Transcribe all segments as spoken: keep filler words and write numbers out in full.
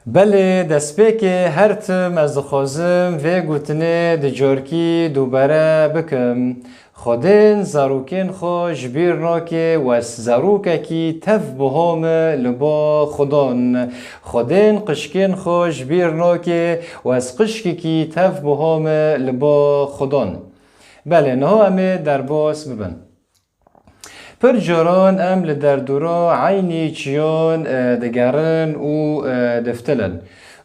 Belê, destpêkê her tim ez dixwazim vê gotinê di carkî dubere bikim. Xwedên zarokên xwe ji bîr nake û ez zarokekî tev buha me li ba Xudan. Xwedên qişkên xwe ji bîr nake û ez qişkekî tev buha me li ba Xudan. Belê, niha em ê derbas bibin. Pir caran em li derdora eynî çiyan, e, digerin û, e, diftilin.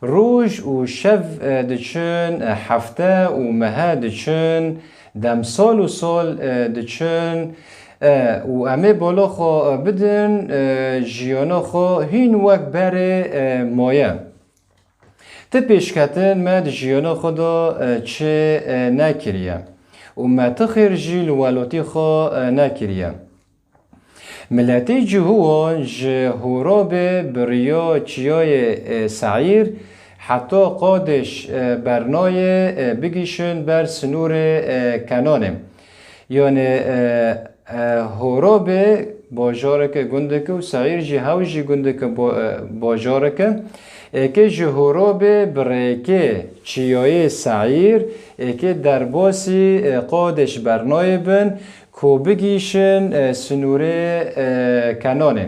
Roj û şev, e, diçin, e, hefte û mehe diçin, demsal û sal, e, diçin, e, û em ê bala xwe, e, bidin, e, jiyana xwe hîn wek berê, e, maye. Ti pêşketin me di jiyana xwe de, e, çi, e, nekiriye û me ti xêr jî li welatî xwe, e, nekiriye. Miletî Cihûwan ji Horabê bi riya çiyayê, e, Seîr heta Qadeş, e, Bernayê, e, bigihîşin ber sinûrê, e, Kenanê. Yanî, e, e, Horabê bajareke gundeke û Seîr jî hew jî gundeke bo-, e, bajareke. Êkê ji Horabê bi rêkê çiyayê Seîr, êkê derbasî, e, Qadeş Bernayê bin ku bigihîşin, e, sinûrê, e, Kenanê.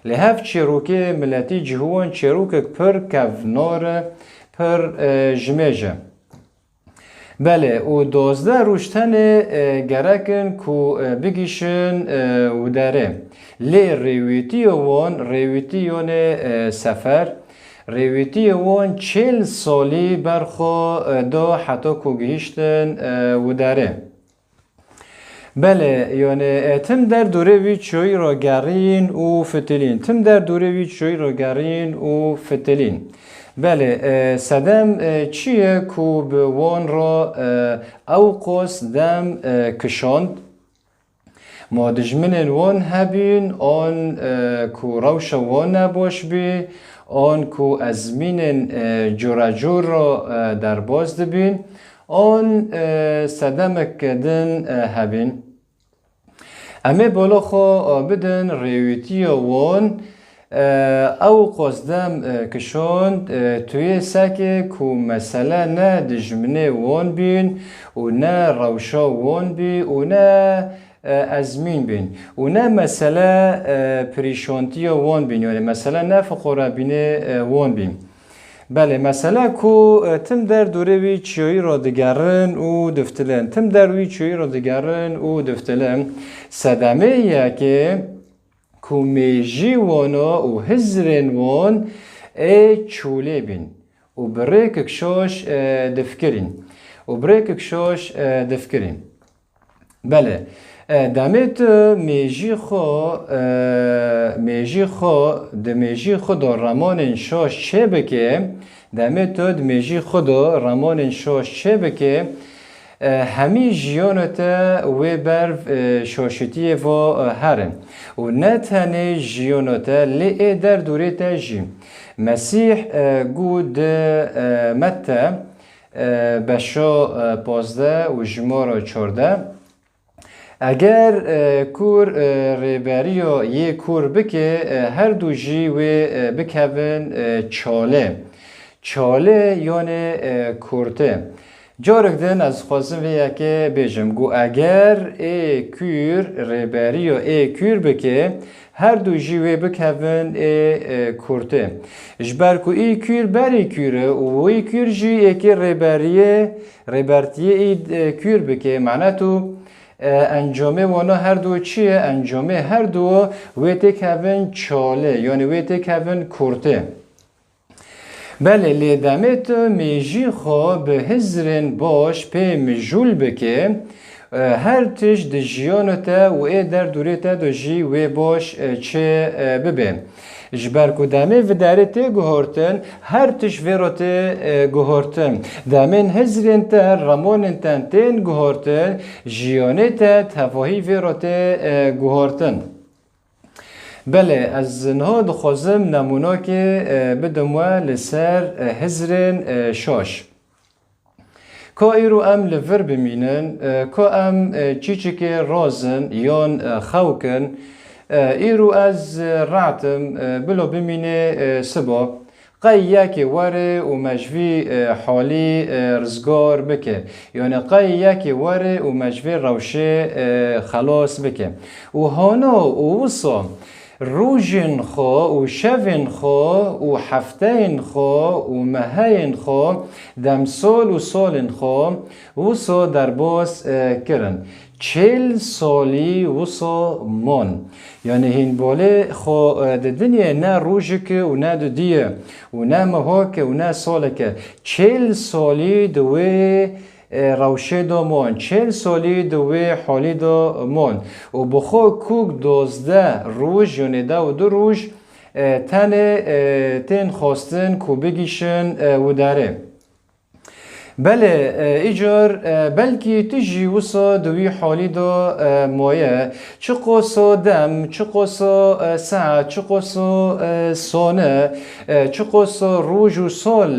Li hev çêrokê miletî Cihûwan çêrokek pir kevnar e, pir, e, jimêj e. Belê, û dozdeh roj tenê, e, gerek in ku, e, bigihîşin, e, Widerê. Lê rêwîtiya wan, rêwîtiyonê, e, sefer, rêwîtiyê wan çêl salî ber xwe, e, da heta ku gihîştin, e, Widerê. Belê, yanî, e, tim derdorê wî çiyayî ra gerîn û fitilîn. Tim derdorê wî çiyayî ra gerîn û fitilîn. Belê, e, sedem, e, çi ye ku bi wan ra, e, ewqas dem, e, kişand? Ma dijminên wan hebîn, an, e, ku rewşa wan nebaş bî, an ku ezmînên, e, curecûr ra, e, derbas dibîn, an, e, sedemek din, e, hebîn. Em ê bala xwe, e, bidin rêwîtiya wan, e, ewqas dem, e, kişand, e, tu yê seke ku mesele ne dijminê wan bîn û ne rewşa wan bî û ne, e, ezmîn bîn û ne mesele, e, pirîşantiya wan bîn, yanî mesele ne fiqorebînê, e, wan bîn. Belê, mesele ku, e, tim derdorê wî çiyayî ra digerin û diftilin. Tim der wî çiyayî ra digerin û diftilin. Sedemê yekê ku mêjî wana û hizrên wan ê çolê bîn û bi rêkek şaş, e, difkirîn. Û bi rêkek şaş, e, difkirîn. Belê. E, demê tu mêjî xwe, e, mêjî xwe, di mêjî xwe de remanên şaş çêbike, demê tu di mêjî xwe de remanên şaş çêbike, e, hemî jiyana te wê berv, e, şaşitiyê ve, e, herin. Û ne tenê jiyana te, lê ê derdorê te jî. Mesîh, e, got di, e, Mette, e, beşa, e, pazdeh û jimara çardeh. Eger, e, kûr, e, rêberiya yê kûr bike, e, her du jî wê, e, bikevin, e, çalê. Çalê yanê, e, kurtê. Carek din ez dixwazim vê yekê bêjim. Got, eger ê kûr rêberiya ê kûr bike, her du jî wê bikevin ê, e, kurtê. Ji ber ku î kûr berî kûr e û wî kûr jî êkê rêberiyê, rêbertiyê î, e, kûr bike. Mane tu, e, encamê wana her du çi ye? Encamê her du wê têkevin çalê, yanî wê têkevin kurtê. Belê, lê demê tu mêjî xwe bi hizrên baş pê mijûl bike, e, her tişt di jiyana te û ê derdorê te de jî wê baş, e, çê, e, bibe. Ji ber ku demê viderê tê guhartin, her tişt vê re tê, e, guhartin. Demên hizrên te, remanên te tên guhartin, jiyanê te tevahî vê re tê, e, guhartin. Belê, ez niha dixwazim nemûnakê, e, bidim we li ser, e, hizrên, e, şaş. Ka îro em li vir bimînin, e, ka em, e, çîçikê razin yan, e, xewk in, e, îro ez, e, rahat im, e, bilo bimîne, e, siba. Qey yekê were û me ji vî, e, halî, e, rizgar bike. Yanî qey yekê were û me ji vê rewşê, e, xelas bike. Û hano û wisa rojên xwe û şevên xwe û hefteyên xwe û meheyên xwe, demsal û salên xwe wisa derbas, e, kirin. Çêl salî wisa man. Yanî hîn bolê xwe, e, di dinyê ne rojik e û ne dudî ye û ne mehak e û ne salek e. Çêl salî di wê, e, rewşê de man. Çêl salî di wê halî de man. Û bi xwe kûk dozdeh roj, yanî deh û du roj, e, tenê, e, tên xwestin ku bigihîşin, e, widarê. Belê, e, îcar, e, belkî tu jî wisa di wî halî de, e, maye. Çiqoso dem, çiqoso, e, saet, çiqoso, e, sone, e, çiqoso roj û sol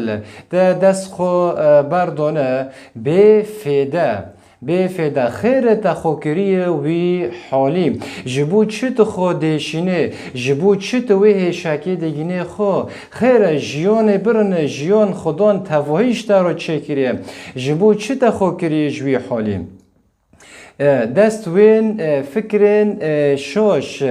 te dest xwe, e, berdane, bê fêde. Bê fêde. Xêr e te xwe kiriye wî halî. Ji bo çi tu xwe dêşînê? Ji bo çi tu wê hêşakê digînê xwe? Xêr e, jiyanê birine, jiyan Xudan tevahî ji te re çêkiriye. Ji bo çi te xwe kiriye ji wî halî? E, dest wên, e, fikrên, e, şaş.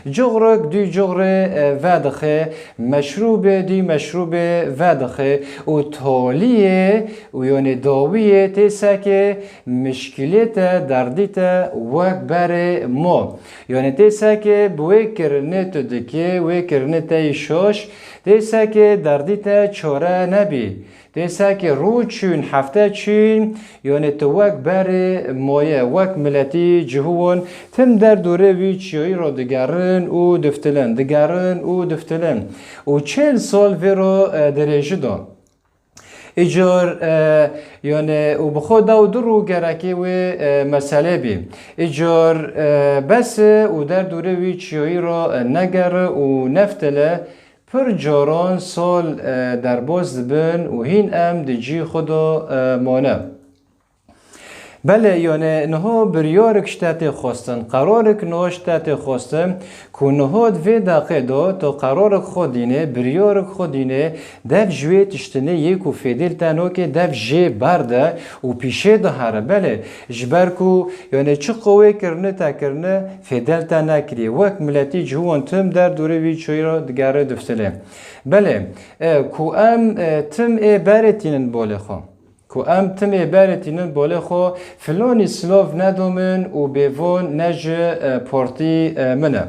Cuxrik dû cuxrê, e, vedixe, meşrûbê dû meşrûbê vedixe û taliyê û yanê dawiyê tê seke mişkilê te, derdî te wek berê mo. Yanê tê seke bi wê kirinê tu dikê, wê kirinê te yî şaş, tê seke derdî te çare nebî. Tê seke rû çûn, hefte çûn, yanê tu wek berê moye, wek miletî cihuwan, tim derdorê wî çiyayî ro digerin û diftilin, digerin û diftilin. Û çêl sal vê ro, e, dirêji da. Îcar, e, yanê û bi xwe da û du rû gerekê wê, e, meselê bî. Îcar, e, bes e û derdorê wî çiyayî ro, e, negere û neftile, pir caran sal, e, derbas dibin û hîn em di cî xwe de, e, mane. Belê, yanê niha biryarik ji te tê xwestin, qerarik niha ji te tê xwestin, ku niha di vê deqê de tu qerarik xwe dînê, biryarik xwe dînê, dev ji wê tiştinê yê ku fêdê li te nake, dev jê berde û pîşê de here. Belê, ji ber ku, yanê çi qewê kirine te kirine, fêde li te nekiriye. Wek miletî cihuwan tim derdorê wî çiyayî re digere diftilê. Belê, e, ku em, e, tim ê berê tînin bolê xwe. Ku em tim ê berê tînin bolê xwe, filonî silav nedo min û bêvon ne ji, e, partî, e, min e.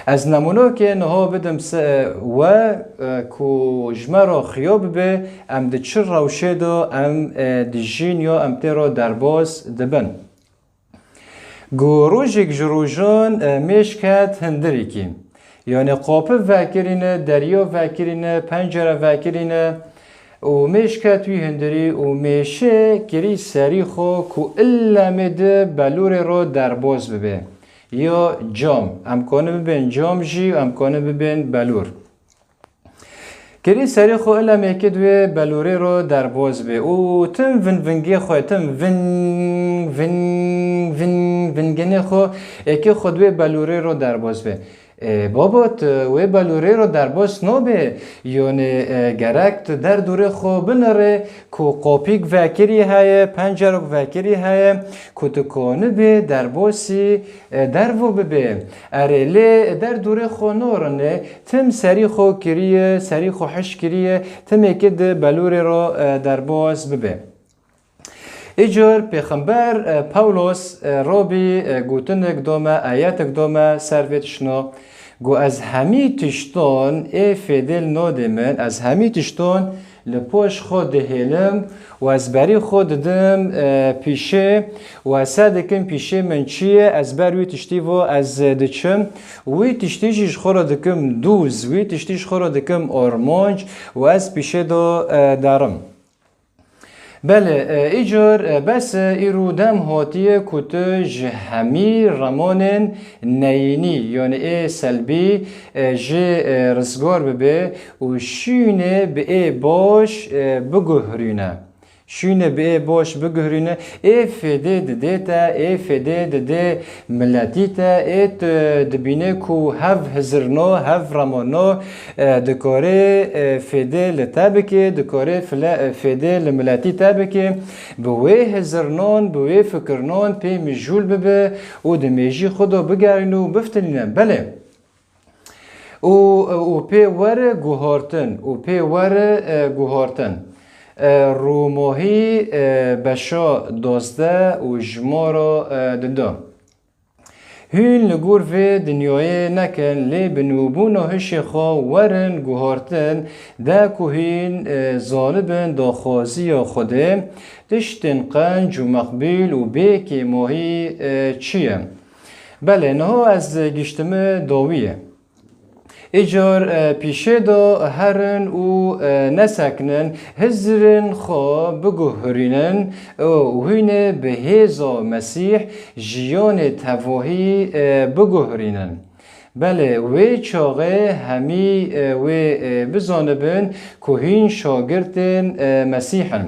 Ez nemûnokê niha bidim se-, e, we, e, ku ji me re xiya bibe, em di çi rewşê de em, e, dijîn ya em tê re derbas dibin. Ku rojek ji rojan, e, mêş ket hindirîkî. Yanê qapî vekirîne, deriya vekirîne, pencere vekirîne û mêş ket wî hindirî û mêşê kirî serî xwe ku ilemê di belûrê re derbas bibe. Ya cam. Em kane bibên cam jî, em kane bibên belûr. Kirî serê xwe ilemê ki di wê belûrê re derbas be û tim vingvingê xwe, tim ving, ving, ving, vinginê xwe êkê xwe di wê belûrê re derbas be. E, baba, tu wê belûrê re derbas nabe, yonê, e, gerek tu derdorê xwe binirê ku qopîk vekirî heye, pencerok vekirî heye, ku tu konibê derbasî, e, dervo bibe. Erê, lê derdorê xwe norine, tim serî xwe kiriye, serî xwe hiş kiriye, timêkê di belûrê re, e, derbas bibe. Îcar Pêxember, e, Pawlos, e, robî, e, gotinek dome, ayetek dome ser vê tiştno. Got, ez hemî tişton ê fêdêl nodê min, ez hemî tişton li poş xwe dihêlim û ez berî xwe didim, e, pîşê û ez se dikim pîşê min çi ye, ez ber wî tiştî vo ez diçim. Wî tiştî jî ji xwe re dikim dûz, wî tiştî ji xwe re dikim ormonc û ez pîşê do, e, derim. Belê, e, îcar, e, bes e, îro dem hatiye ku tu ji hemî remanên neyînî, yanî ê selbî, e, jê, e, rizgar bibe û şûnê bi ê baş, e, biguhurîne. Şûne bi ê baş biguhirîne, ê fêdê didê te, ê fêdê didê miletî te, ê tu dibîne ku hev hizirno, hev remono, e, dikare, e, fêdê li te bike, dikare file-, e, fêdê li miletî te bike. Bi wê hizirnon, bi wê fikirnon pê mijûl bibe û di mêjî xwe de bigerîne û biftinîne. Belê. Û, û pê were guhartin, û pê were, e, guhartin. E, Rûmohî, e, beşa dozdeh û jimara, e, duda. Hûn li gor vê dinyayê nekin, lê bi nûbûna hişê xwe werin guhartin, de ku hûn, e, zalibin daxwaziya Xwedê, tiştên qenc û meqbûl û bê kêmahî, e, çi ye? Belê, niha ez giştime dawiyê. Îcar, e, pîşê de herin û, e, nesekinin, hizirên xwe biguhurînin û hûnê bi hêza Mesîh jiyanê tevahî, e, biguhurînin. Belê, wê çaxê hemî, e, wê, e, bizanibin ku hîn şagirtên, e, Mesîh in.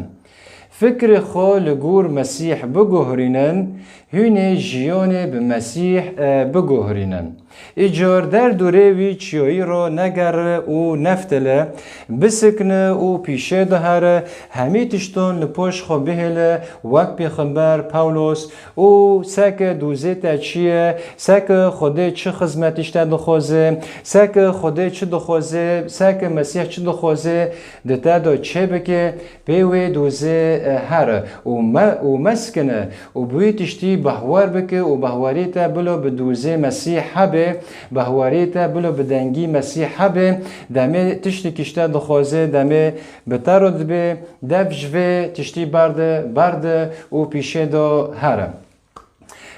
Fikrê xwe li gor Mesîh biguhurînin, hûnê jiyanê bi Mesîh, e, biguhurînin. Îcar derdorê wî çiyayî re negere û neftile, bisikne û pîşê de here, hemî tiştan li paş xwe bihêle, wek pêxember Pawlos, û seke dozê te çi ye, seke Xwedê çi xizmetî ji te dixwaze, seke Xwedê çi dixwaze, seke Mesîh çi dixwaze, di te de çêbike, pê wê dozê, e, here û me-, û meskine û bi wî tiştî behwer bike û behwerî te bilo bi dozê Mesîh hebe, behwerî te bilo bi dengî Mesîh hebe, demê tiştekî ji te dixwaze, demê bi te re dibe, dev ji vê tiştî berde, berde û pîşê de here.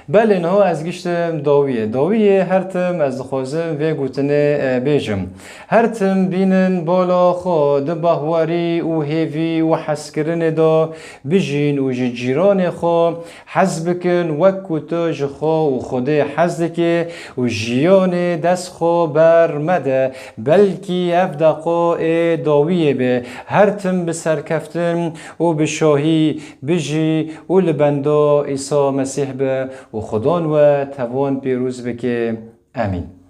Belê, niha ez giştim dawiyê. Dawiyê her tim ez dixwazim vê gotinê, e, bêjim. Her tim bînin bala xwe di bahwarî û hêvî û hezkirinê de bijîn û ji cîranê xwe hez bikin, wek ku tu ji xwe û Xwedê hez dikî û jiyanê dest xwe ber mede. Belkî ev deqa ê dawiyê be. Her tim bi serkeftin û bi şahî bijî û li benda Îsa Mesîh be û Xudan we tevan pîroz bike. Emîn.